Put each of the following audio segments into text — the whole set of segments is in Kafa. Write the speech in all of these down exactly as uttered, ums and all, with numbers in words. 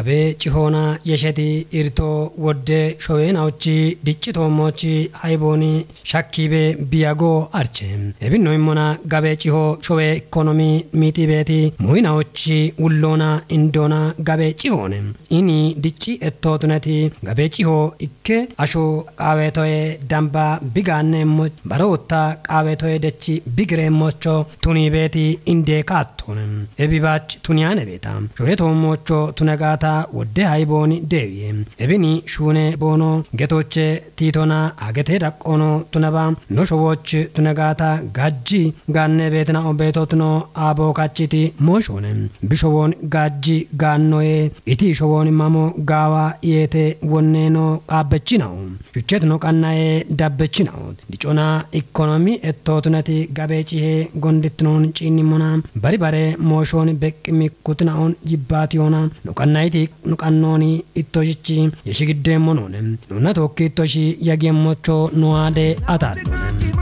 Gabe cihoona yesheti irto wodde showenaochi diccitoommochi haybooni shakkiibe biyago arche. Ebinno immona gabe ciho showe ikkonomi miitibeeti muinaochi wulloona indoona gabe cihoone. Ini dicci ettootuneti gabe ciho ikke ashu qaawetoye damba bigaanneemmo baroutta qaawetoye dechi bigireemmocho tuniibeeti indee kaattoone. Ebibaach tuniyaane beeta. Shoye toommocho tunagaata wodde haybooni deewiye. Ebini shuune boono getoche tiitona agete daqqoono tunaba no showooch tunagaata gajji gaanne beetina obeetootino aabookachiti mooshoone. Bishowoon gajji gaannoye iti showoon mamo gaawa yeete wonneeno qaabbechinao. Shuchetino qannaye dabbechinaoot. Dicona ikkonomi ettootunati gabe cihe gondittinoon ciinnimmona bari bare mooshoon beqqimi kutinaoon yibbaatiyoona no qannayiti no qannooni ittoshichi yeshi giddeemmo noone. Nonna tookki ittoshi yageemmocho nowaade ataaddoone.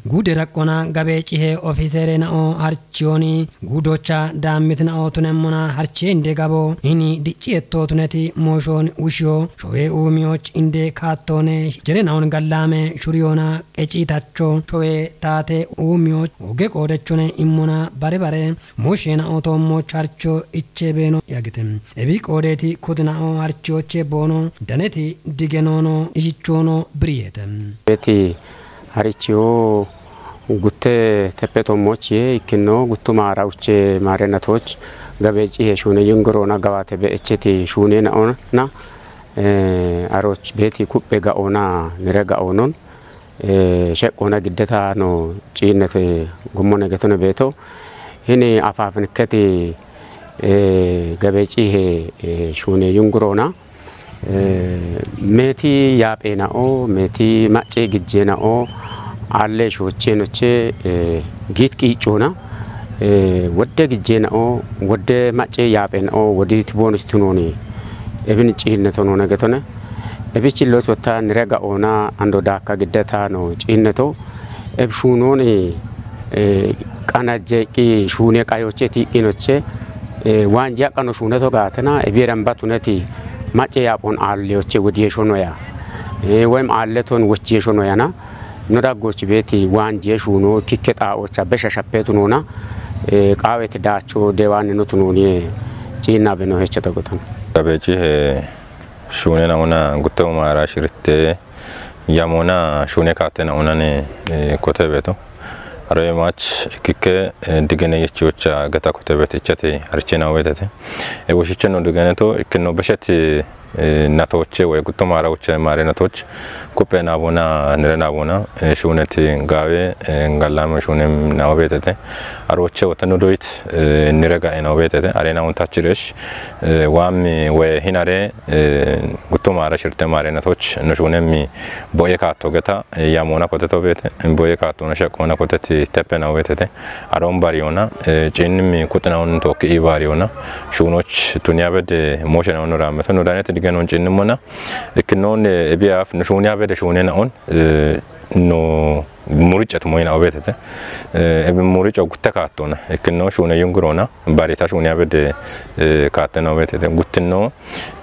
Guude raqqona gabe cihe ofiiseere nao harchiyooni guudocha daammiti nao tunemmona harchiye inde gabo hini dicci ettoo tuneti mooshoon wushiyo showe uumiyoch inde kaattoone jere naon gallaame shuriyoona qeciitacho showe taate uumiyoch hoge qoodechone immona bare bare moosheena'o toommo charcho iche beeno yagite. Ebi qoodeeti kudina'o harchooche boono daneti digenoono ishichoono biriyeete. Beeti harichiyo gutte teppe toommochiye ikkino guttu maara uche maarenatoch gabeecihe shuune yungoroona gawaate be'echeti shuuneena'ona, eh, aroch beeti kuphe ga'oona nire ga'oonon, eh, sheqqoona giddeta no ciinnete gummone getone beeto. Hini afaafinketi, eh, gabeecihe, eh, shuune yunguroona, eh, meeti yaapheena'o, meeti macce gijjeena'o, alle shoocheenoche, eh, giit qiiccoona, eh, wodde gijjeena'o, wodde macce yaapheena'o, wodiiti boonus tunooni. Ebin ciinneto noone getone. Ebichi loos wotta nire ga'oona ando daakka giddeta no ciinneto. Eb shuunooni, eh, qanajje iqqi shuune qayoche tiiqqinoche, eh, waanje aqqano shuuneto gaatena, ebi eran batuneti macce yaaphon aalleyoche wodiye shono ya. Eh, woyim aalleton wochiye shono yana. No daggoochi beeti waanje shuuno kikke xaa'ocha besha shappeetu noona, eh, qaaweti daacho deewaanni no tunooniye ciinna beno heche togotan. Gabeecihe shuunena'ona gutte umaara shiritte yamoona shuune kaattena'onani, eh, kote beeto. Aroye maach ikkikke, eh, digene yechiyocha geta kote beetichati arichena'o beetete. E woshicheno digeneto ikkino besheti, eh, natooche woy gutto maara uche maare natooch kuppe naabona nire naabona, eh, shuuneti gaawe, eh, ngallame shuune na'o beetete. Arooche wote nudoyit, eh, nire ga'e na'o beetete. Arena untachiresh, eh, waammi woy hinare, eh, guttu maara shirte maare natoch no shuunemmi boye kaatto geta, eh, yamoona koteto beete, boye kaattona sheqqoona koteti teppe na'o beetete. Aroon bariyona, eh, ciinnimmi kuxinaon tookki i bariyona. Shuunoch tuniya bede mooshe na'on no raammeto. No danete digenon ciinnimmona. Ikkinoon, eh, ebiyaaf no shuuniya bede shuune na'on, eh, no muriccet moyina obetete. Eh, ebi muricco gutte kaattona. Ikkino shuune yungurona. Barita shuuniya bede, eh, kaattena obetete. Guttino,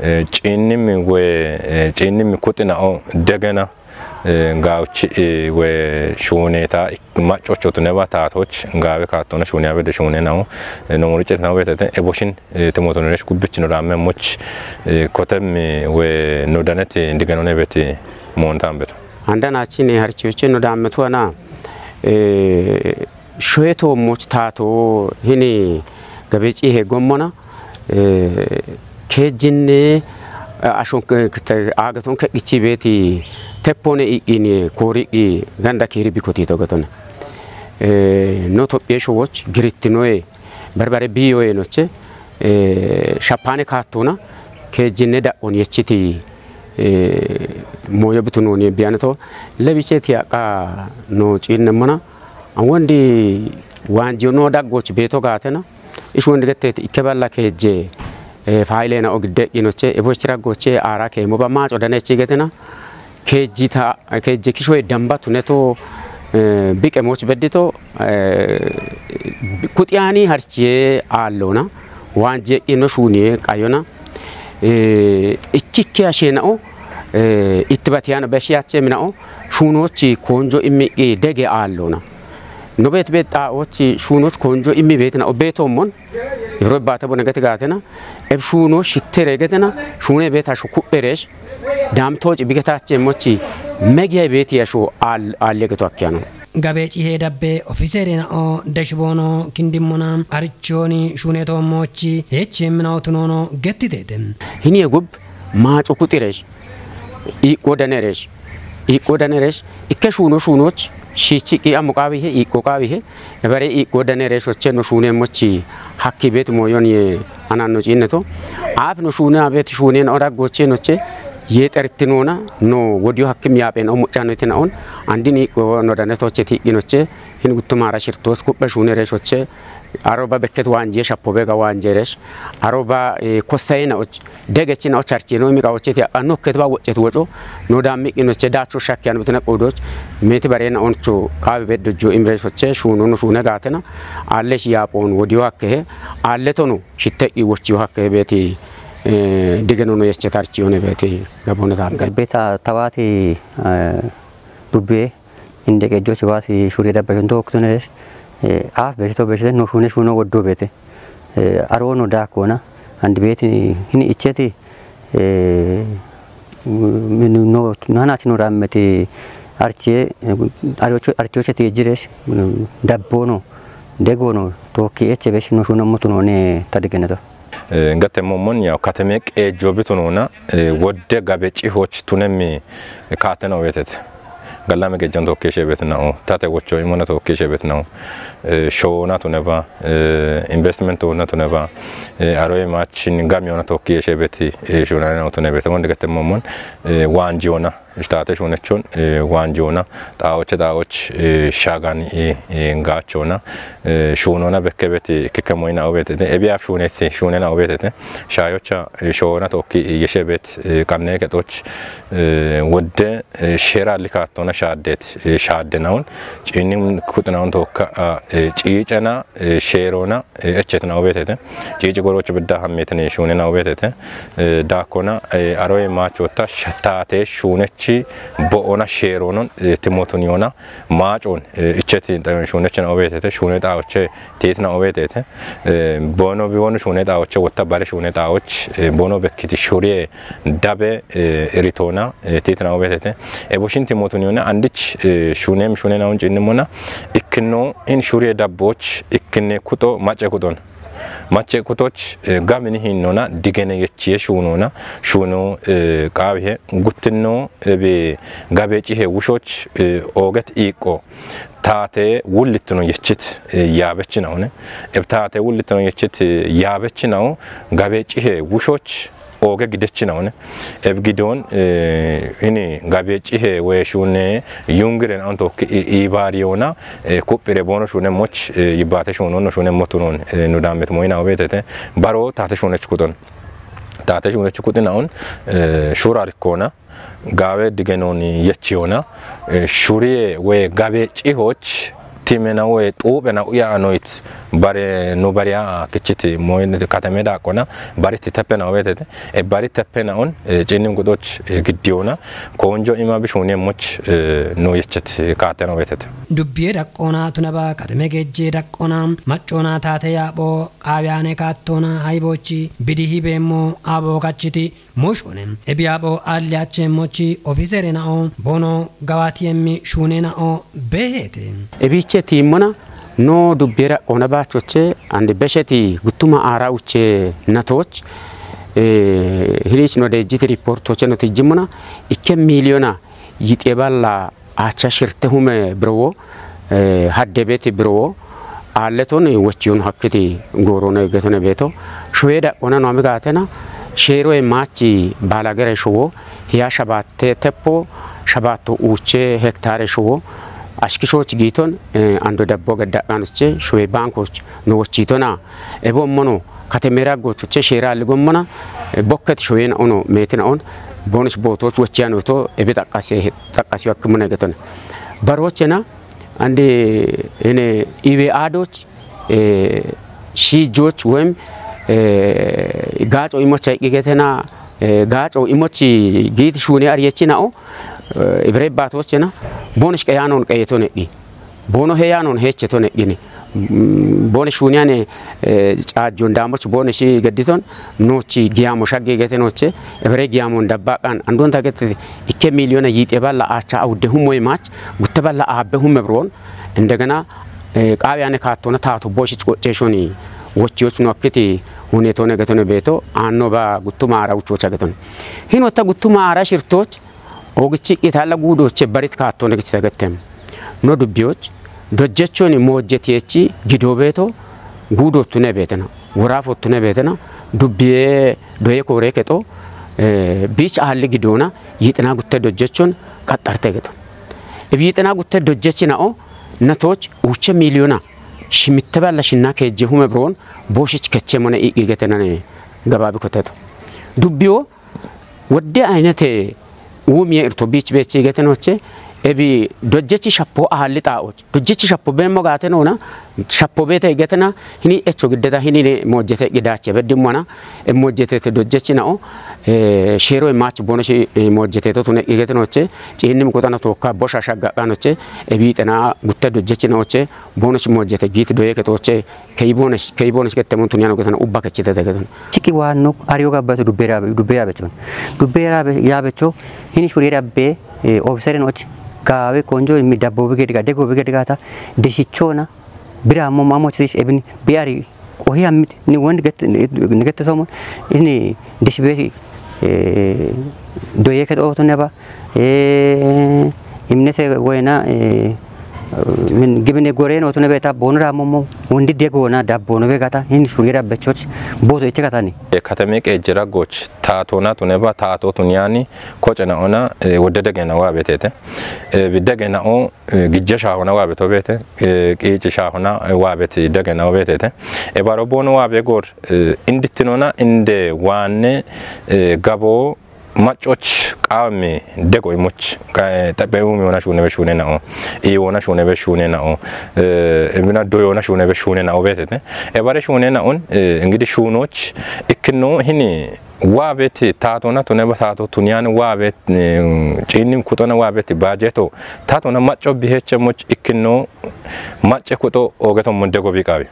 eh, ciinnimmi woy, eh, ciinnimmi kuxinao degena, eh, gaawchi, eh, woy shuuneta ik-, maccochotu neba taatoch gaawe kaattona shuuniya bede shuune na'o, eh, no muriccet na'o betete. Eboshin, eh, timotonoresh kubbichino ramme moch, eh, kotemmi woy no daneti digenone beti moontaan beto. Andanaachini harichoche no daammetu ana, eh, shoye toommoch taato hini gabeecihe gommona, eh, keejjinne, eh, ashon ke-, ke-, te-, aagaton keqqichi beeti teppone iqqini kooriqqi ganda kiiri bikoti togatone. Eh, no Tophiye showoch girittinoye barbare biiyoye noche, eh, shappaane kaattona keejjinne da'on yechiti, eh, mooyo bitunooni biyanato lebicheti aqa no ciinnemmona. An wondi waanjiyo no daggooch beeto gaatena. Ish wondi getteeti ikke balla keejje Faayileena'o gidde eqqinoche ebochira goche aara keemo ba maaco danechi getena. Keejjita keejje kishoye dambatu neto biqemoch beddito kuxiyaani harchiye aallona waanji eqqino shuuniye qayona. Ikkikki asheena'o ittibatiyaano beshi yache mina'o shuunochi koonjo immiqqi dege aallona. Nobet bet xaa'ochi shuunoch koonjo immi beetina'o beetoommon yeroo ibbaate bone gati gaatena. Eb shuuno shittere getena shuune beet hasho kupheresh daamtooci bigetache mochi megiya beeti yasho aallegeto akkiyano. Gabeeci hee dabbe ofiseerina o deshiboono kindimmona arichooni shuuneetoommoochi heechi hemminaotu noono gettiteete. Hiniye gub maaco kuxiresh iiqqo daneresh iiqqo daneresh ikke shuuno shuunoch shiichi qi'a muqaawihe iiqqo qaawihe ebare iiqqo daneresh oche no shuuneemmochi hakki beet mooyon ye ananno ciinneto. Aaf no shuune abeet shuuneen o daggoche noche ye xertinoona no wodiyo hakkim yaapheen o muccannoitinaon andin iiqqo no danetoche tiiqqinoche hin guttumara shirtoos kuphe shuune reeshoche. Aroba bekket waanje shappo bega waanje reesh aroba kossayena och degechina och harchino imiqa ocheti aqa nokket ba wocchet woco no dammiqqinoche daacho shakkiyan bitine quudoch meeti barena oncho qaabi beddojo imreeshoche shuuno no shuune gaatena. Alle shi yaaphon wodiyo hakkehe alle tono shitteqqi wochiyo hakkehe beeti digeno no yeche tarchiyone beeti gabone taagge. Beta tawati dubbe inde qejjochi waati shuuriye dabba shunto okkitune desh. Aaf beshito beshite no shuune shuuno woddo beete. Aroo no daakkoona andi beeti hini icheti no hanachi no raammeti archiye archocheti ejjiresh dabboono degoono tookki eche besh no shuuno motunoone ta digeneto. Gatte mommon yaw kateme qeejjo bitununa wodde gabe cihoch tunemmi kaatena uwetete. Gallame gejjon tokki sheebet na'u tate wocho imona tokki sheebet na'u shoona tuneba investment ona tuneba aroye machin gamiona tokki sheebet shunana tunebete wonde gatte mommon waanjiona ishtaate shuunechon waanjiona xaawoche xaawoch shaagan gaachona shuunona bekkebeti kikemoyina uwetete ebiyaaf shuuneti shuunena uwetete shaayocha shoona tokki yeshebet qanne kexoch wodde sheera likaattona shaaddet shaadde naun ciinni kuxinaun tokka ciicena sheerona echetna uwetete ciici gorochu bidda hammetni shuunena uwetete daakkona aroye maachotta taate shuunechi bo'ona sheeronon timotun yona maacon icheti shuunechina uwetete shuune xaawoche tiitna uwetete bono biwonu shuune xaawoche wotta bare shuune xaawoch bono bekkiti shuriye dabe iritoona tiitna uwetete eboshin timotun yona andich shuunem shuune naun ciinnimona ikkinno in shuriye dabboch ikkinne kuxo mace kuxon mace kuxoch gamini hinnona digene yechiye shuunona shuuno qaawihe guttinno ebe gabe cihe wushoch ooget iiqqo taate wullittino yechit yaabechinahune eb taate wullittino yechit yaabechinahu gabe cihe wushoch ooge gidechinahune eb gidon ini gabe cihe we shuune yungiren antokki iibaariyona kuphire boono shuune moch yibbaate shuunono shuune motunon nu daamet moyina uwetete baro taate shuunech kuxon taate shuunech kuxinaun shuurarikkoona gaawe digenooni yechiyona shuriye we gabe cihoch timena we xuuphena uya anoyit bare nu bariya kichiti moyiniti katame daaqqona bariti teppena uwetete e bari teppenaun ciinnim guxoch giddiyona koonjo ima bishuuni emmoch nu yechet kaatena uwetete. Dubbiye daqqoona tunaba katame gejje daqqoona maccoona taate yaapho qaawiyaane kaattoona haybochi bidihi beemmo abo kachiti Mushone ebiyaapho alli acheemmochi ofiserena'o bono gawaatiyemmi shuunena'o beeheete. Ebiiche tiimmona no dubbiye raqqoona baachoche ande besheti guttuma aara uche natoch hiriich no dejjiti riportoche no tijjimmona ikke miiliyona yixe balla Acha shirte hume birowo hadde beti birowo aalleton wochiyon hakkiti goorone getone beeto shoye daqqona no amigatena sheeroye maachi baalagere showo hiya shabatte teppo shabatto uuche hektare showo ashkishoch giiton ando dabbo geddaqanoche shoye bankoch no wochitona ebo mono katemera gochoche shera ligommona, eh, bokket shoyena ono metina on, bonus botoch wochiano to, ebi takasi, takasi wakimuna getona. Barochena, and, eh, ene iwe adoch, eh, shi joch wem, eh, gacho imocha igetena, eh, gacho imochi git shune ariyechina o, eh, ibre batochena, bonus kayanon kayetone i. Bono heyanon heche tone gini. Mm, bone shuniyane, eh, chajon damoch bone shi gediton, nochi giyamo shagge gete noche, ebere giyamon dabbaqan, andon tagete ikke milyona yite balla acha awde humoy mach, gutte balla abbe humme bron, indegena, eh, qawe ane kattona tato boshi cheshoni, wochi yoch no akkiti, hunetone getone beto, anno ba guttuma ara uchocha geton. Hino ta guttuma ara shirtoch, Ogichi qitalla gudoche barit kattone gichi tagettem. No dubbiyoch, dojjechoni mojjetiyechi gido beto, gudottune betena, worafottune betena, dubbiye doye kore keto, eh, bich alli gidona, yixina gutte dojjechon qaxxarte geton. Ibi yixina gutte dojjechi na'o, natoch uche milyona, shimitte balla shinna kejje hume bron, boshich kechemone i, igetenane gababi koteto. Dubbiyo, Wodde aynete uumiye irto biich beechi getenoche, ebi dojjechi shappo ahalli xaa'och. Dojjechi shappo beemmo gaatenona, shappo beete getena, hini echo giddeta, hini ne mojjete gidaache beddimmona, e mojjetete dojjechi na'o, eh, sheero e maach bono shi, eh, mojjeteto tune getenoche, ciinnim quxana tookka bosha shagga qanoche, ebi xena gutte dojjechi na'oche, bono shi mojjete giit doye ketoche, Kei bonesh, kei bonesh kettemon tun yano getana ubba kechite te getana. Chiki wa nok ariyo gabbatu dubbe rabe, dubbe yabecho. Dubbe rabe, yabecho, hini shuri rabbe, eh, ofiseren och, gawe konjo mi dabbo bige diga, dego bige diga ta, deshichona, bira mo mamo chirish ebin, bi ari, ohi amit, ni wond get, ni get somo, ini deshbe, eh, doye ket oto neba, Eh, imnete wena, eh, min gibine gore no tune beta bonra momo, undi de gona da bono be gata, hin shuri rabbe choch, bozo ite gatani. E katame qeejjera goch, taatona tune ba, taato tun yaani, koce na ona, eh, wodde degena waa betete. Eh, bi degena o, eh, gijje shaahona waa beto bete, eh, qiici shaahona, eh, waa beti degena o betete. E baro bono waa be gor, eh, indittinona, inde waanne, eh, gabo, Maccoch qaawami dego imoch, qa-, xaphe umi wona shune be shune na'o, i wona shune be shune na'o, eh, emina do yona shune be shune na'o betete. E bare shune na'on, eh, ingidi shunoch, ikkino hini waa beti taatona tune ba taato tun yaani waa bet, eh, ciinnim kuxona waa beti baajeto, taatona macco biheche moch ikkino macce kuxo ogeto mon dego bi qaawi.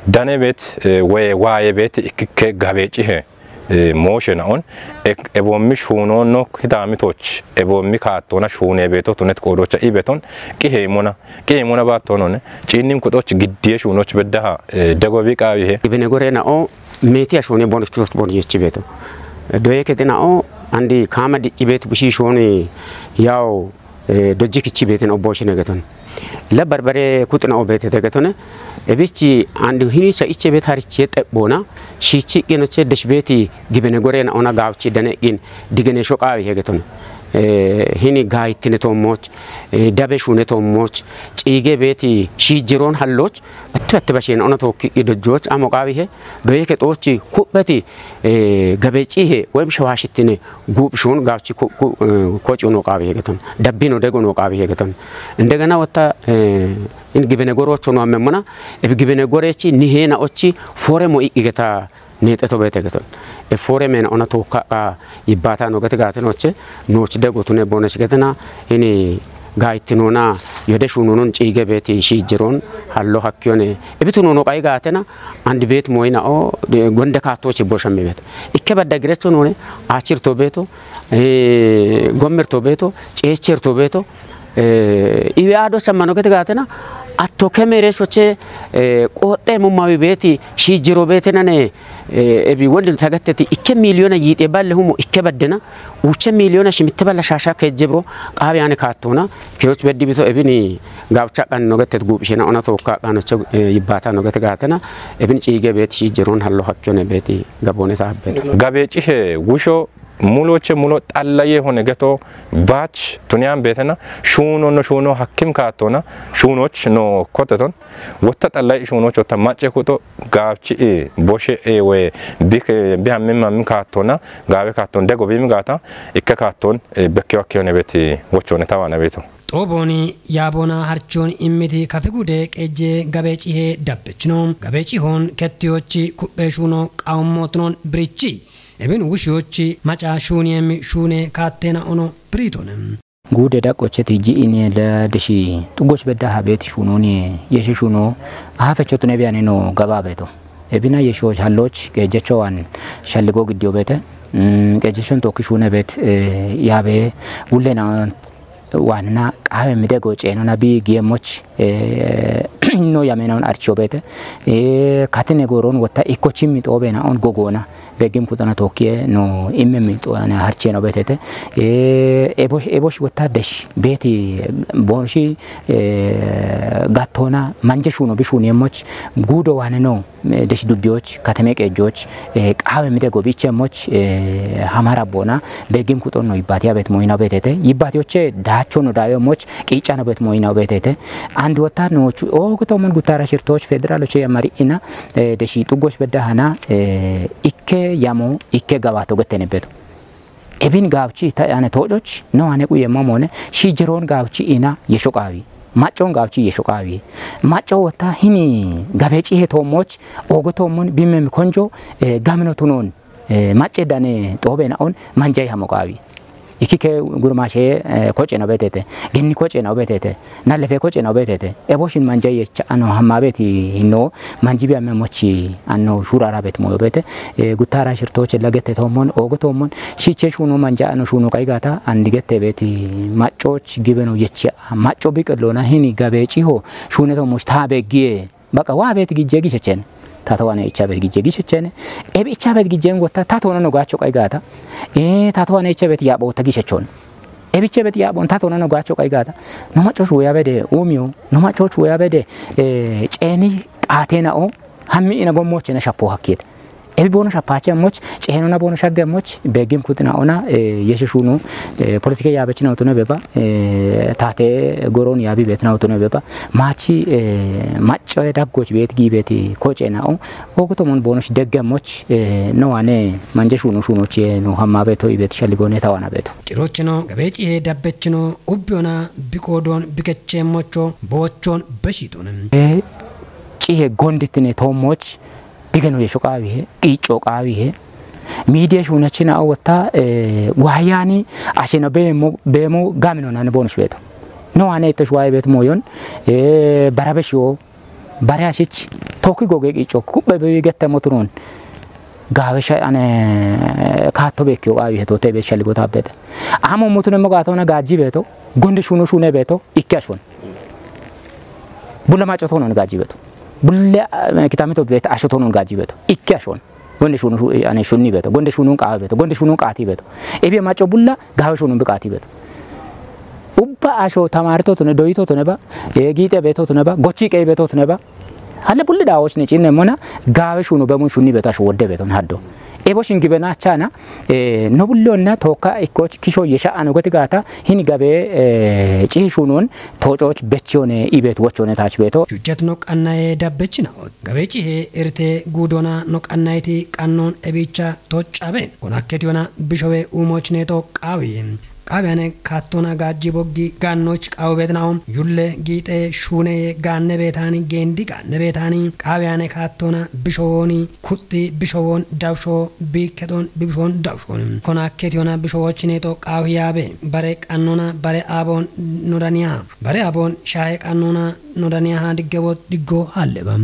Dane bet, eh, we-, waaye beti ikkikke gabe cihe. Eh, mooshe na'on, e, eboommi shuunoonno kitaamitoch, eboommi kaattoona shuunee beeto tunet qoodocha i beton, qiheemona, qiheemona baattoonone, ciinnim kuxoch giddiye shuunoch beddaha, eh, dego bi qaawihe. Ibene gore na'o, meeti ashuune bonus kiyoch bon yechi beeto. Doye kete na'o, andi kaama dicci beetu bishi shuuni yaw, eh, dojji kichi beetin obbo shine geton. La barbare kuxina o beete te getone. Ebichi andu hini cha iche beet harichi xebbona, shichi qino che desh beeti gibene gore na'ona gawchi dane qin digene shoqawi he geton. Eh, hini gaytine to moch, eh, dabe shune to moch, ciige beeti shi jiron halloch, attu atte bashen ona tookki idojjoch amo qawi he, doye kexochi kubbeti, eh, gabecihe, wem shawashitine, gub shun gawchi ku-, ku-, eh, koci uno qawi he geton, dabbi no dego no qawi he geton. Indegena wotta, eh, in gibene gorocho no amemmona, ebi gibene gorechi nihe na'ochi fore mo i-, igeta nexeto beete geton. E fore mena ona tookka qa yibbata no gete gate noche, nochi dego tune bonesh getena, ini gaytinona, yode shunonon ciige beeti shi jiron, hallo hakkiyone. Ebi tunono qayi gatena, andi beet moyina o, de, gonde kaatochi boshami beeto. Ikke badda girecho none, achirto beeto, eh, gommerto beeto, ceecherto beeto, eh, iwe ado chamano gete gatena, atto kemere shoche, eh, qoxxe mummawi beeti, shi jiro beete nane, eh, ebi wondin tagateti, ikke milyona yixe balle humo, ikke baddena, Uche milyona shimitte balla shasha kejje bro, qawe ane kattona, kiyoch beddi bito ebini gawcha qan no gete gubishena ona tookka qanoche, eh, yibbata no gete gatena, ebin ciige beet shi jiron hallo hakkiyone beeti gabone saabbeto. Gabe cihe wusho, Muloche mulo xallaye hone geto bach tuniyan betena shuno no shuno hakkim katona shunoch no koteton wotta xallay shunoch wotta macce kuto gavchi e boshe e we bik bihammin mammin katona gave katon dego bim gata ikke katon bekke wakke hone beti wochone tawana beto. Xoobooni yaaboona harchoon immiti kafi gude qeejje gabeecihe dabbechino. Gabeecihoon kettiyochi ku'beeshuuno qaawummootinoon birichi. Ebin wushiyochi maca shuuniyemmi shuune kaatteena ono biriitoone. Guude daqqocheti ji'ine la deshi xuggoch bedda habeeti shuunooni yeshe shuuno ahafechotu nebiyanino gabaabeeto. Ebina yeshoch halloch qeejjechowan shalligo giddiyobeete. Qeejjechon tookki shuunebeet yaabe wullena waanna qaawe midego ceenona bi giyemmoch no yamenaun archiyo beete. Katine gooron wotta ikkochimmi xoobena on gogoona beggim kuxona tookkiye no immemmi xoona harchiyeno beetete. Ebosh wotta desh beeti boonoshi gattona manje shuuno bi shuuniyemmoch guudo waane no. Desh dubbiyoch kateme qeejjoch qaawe midego biichemmoch hamara boona beggim kuxonno yibbaati abet moyina betete yibbatiyoche daachono daayommoch qiicano bet moyina betete. Andi wotta noochu oogutoomon guttara shirtooch federaloche yamari'ina deshi xuggoch bedda hana ikke yamo ikke gawato gettenebeto. Ebin gaawchi ta ane toococh no ane quye mamone shi jeroon gaawchi ina yesho qaawi. Maccon gaawchi yesho qaawi. Macco wotta hini gabeecihe toommoch oogo toommon bimmemi konjo gamino tunoon macce dane xoobe na'on manjay hamo qaawi. Ikkike gurmashe koce no betete genni koce no betete. Nallefe koce no betete eboshin manjay yecha ano hammabeti hinno manjibi amme mochi anno shurara bet moyo bete. Guttara shirtoche lagete tommon oogo tommon shiche shuno manja ano shuno qaygata andigete beti maccoch gibeno yecha macco biqillona hini gabe ciho shune tommoch ta beggiye. Baqa waa beti gijje gishechene. Tato wane icha beti gijje gishechene. Ebi icha beti gijjen gotta tato no gacho qaygata. Tato wane icha beti yabo ta gishechon. Ebiche beti yabon tato no gacho qaygata. No maccoch woya bede umiyo no maccoch woya bede ceni qaatena o hammi ina gommochena shappo hakkiyete. Ebi bono shappache ammoch ceenona bono shagge ammoch begim kutina ona yeshe shuno politike yabechina utune beba tate goron yabi betina utune beba machi maccoe daggoch bet gibeti kocena'o. Ogutomon bonosh degge ammoch no wane manje shuno shunoche no hammabeto ibet shaligone tawana beto. Cirochino gabeecihe dabbechino ubbiyona biqoodon bikechemmocho boochon beshitone. Cihe gonditine toommoch digeno yesho qaawihe qiicco qaawihe miidiya shuunachina awotta waayani ashena beemo beemo gamino nani bonus beeto. No ane ittosh waaye beeto mooyon barabeshiwo bare ashich tokki goge qiicco kubbe bewi gette motunon gaawesha ane kaatto beekkiyo qaawihe toote beeshaligotabbete. Amo mutune mo gaatona gaajji beeto gonde shuuno shuune beeto ikke ashon. Bulla maco tonon gaji beto. Bulle kitami to bet asho tonon gaji beto. Ikke ashon. Gonde shunu ane shunni beto. Gonde shunun qawe beto. Gonde shunun qati beto. Ebi maco bulla gawe shunun bi qati beto. Ubba asho tamari to tone doyi to tone ba. Gite beto tone ba. Gochi qe beto tone ba. Halle bulle dawoch ne cinne mona gawe shunu be mun shunni beto asho wodde beto haddo. Ebo shingibe na chana. No bullonna tokka ikkoch kisho yesha ano goti gata hini gabe cihi shunun toococh bechiyone ibet wochone tach beto. Shuchet no qannaye dabbechina ot gabe cihe irte guudona no qannayeti qannon ebicha toccabe konakketiyona bishowe uumochine to qaawiye. Qaawiyane kaattona gaajji boggi gaannoch qaawubetinawo yulle giixe shuuneye gaanne beetani geendi gaanne beetani qaawiyane kaattona bishowooni kuxxi bishowoon dawusho biikketon bibishoon dawushooni konakketiyona bishowochine to qaawi yaabe bare qannona bare aaboon nodaniya bare aaboon shaaye qannona nodaniya ha diggebo diggo halleba.